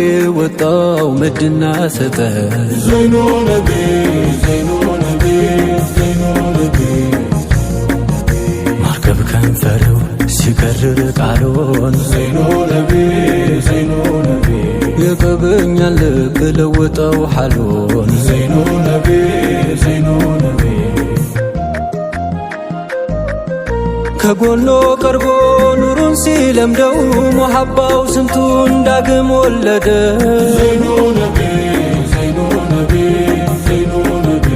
የወጣው ምድና ሰጠ። ዘይኑ ነቢ፣ ዘይኑ ነቢ፣ ዘይኑ ነቢ። ማርከብ ከንፈሩ ሲከርር ቃሎን፣ ዘይኑ ነቢ፣ ዘይኑ ነቢ። የቀበኛን ልብ ለወጠው ሓሎን። ዘይኑ ነቢ፣ ዘይኑ ነቢ። ከጎኖ ቀርቦ ኑሩን ሲለምደው፣ ሙሐባው ስንቱን ዳግም ወለደ። ዘይኑ ነቢ፣ ዘይኑ ነቢ፣ ዘይኑ ነቢ።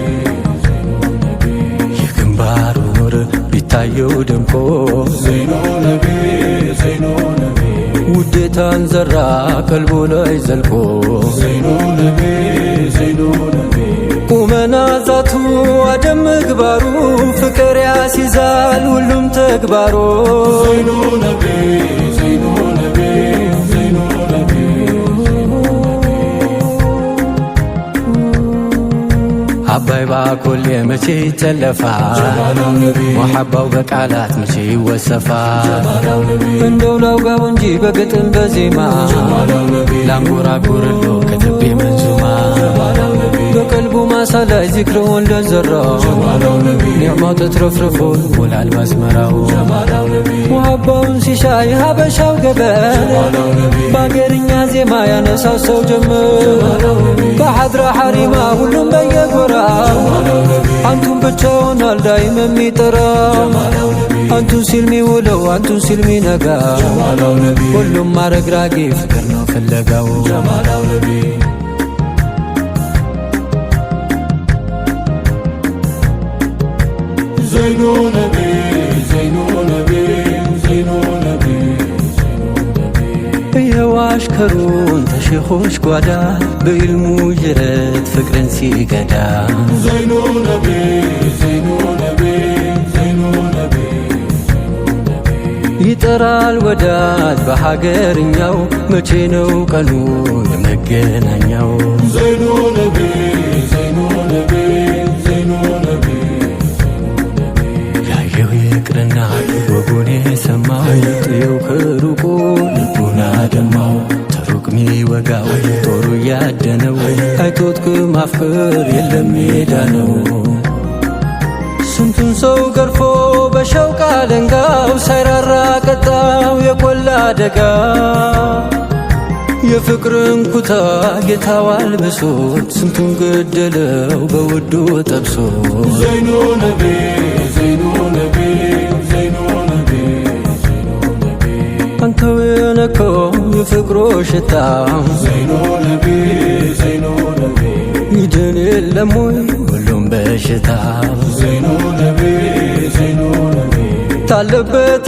የግንባሩ ኑር ቢታየው ደምቆ፣ ዘይኑ ነቢ፣ ዘይኑ ነቢ። ውዴታን ዘራ ቀልቡ ላይ ዘልቆ። ዘይኑ ነቢ፣ ዘይኑ ነቢ። ቁመና ዛቱ አደም ምግባሩ፣ ፍቅር ያስይዛል ሁሉም ተግባሩ። ዘይኑ ነቢ፣ ዘይኑ ነቢ፣ ዘይኑ ነቢ። አባይ ባኮሌ መቼ ይተለፋል? ጀማላው ነቢ። ሙሐባው በቃላት መቼ ይወሰፋል? ጀማላው ነቢ። እንደው ላውጋው እንጂ በግጥም በዜማ፣ ጀማላው ነቢ። ላንጎራጉርሎ ከትቤ መንዙማ። ጀማላው ነቢ። በቀልቡ ማሳ ላይ ዚክርውን ለዘራው፣ ጀማላው ነቢ። ኒዕማው ተትረፍርፎ ይሞላል ባዝመራው። ጀማላው ነቢ። ሙሐባውን ሲሻ የሀበሻው ገበሬ፣ ጀማላው ነቢ። በአገርኛ ዜማ ያነሳው ሰው ጀምር። በሐድራ ሐሪማ ሁሉም በየጎራው ጀማላው ነቢ። አንቱን ብቻውን አልዳይም የሚጠራው፣ ጀማላው ነቢ። አንቱን ሲል ሚውለው፣ አንቱን ሲል ሚነጋ፣ ጀማላው ነቢ። ሁሉም አረግራጊ ፍቅር ነው ፍለጋው። ጀማላው ነቢ። ዘይኑ ነቢ፣ ዘይኑ ነቢ፣ ዘይኑ ነቢ። የዋሽከሩን ተሼኾች ጓዳ፣ በኢልሙ ጅረት ፍቅርን ሲገዳ። ዘይኑ ነቢ፣ ዘይኑ ነቢ፣ ዘይኑ ነቢ። ይጠራል ወዳጅ በሀገርኛው፣ መቼ ነው ቀኑ የመገናኛው? ዘይኑ ነቢ፣ ዘይኑ ነቢ፣ ዘይኑ ነቢ። ያየው ይቅርና ወጉን የሰማው፣ ጥየው ከሩቁ ልቡን አደማው። ተሩቅ ሚወጋው ጦሩ እያደነው፣ አይቶት ከማፍቀር የለም ሜዳ ነው። ስንቱን ሰው ገርፎ በሸውቅ አለንጋው፣ ሳይራራ ቀጣው የቆላ ደጋ። የፍቅርን ኩታ ጌታው አልብሶት፣ ስንቱን ገደለው በውዱ ጠብሶ። ዘይኑ ነቢ፣ ዘይኑ ነቢ፣ ዘይኑ ነቢ። አንተው የነካው የፍቅሮ ሽታ፣ ዘይኑ ነቢ፣ ዘይኑ ነቢ። ይድን የለም ወይ ሁሉም በሽታ? ዘይኑ ነቢ፣ ዘይኑ ነቢ። ታለበት።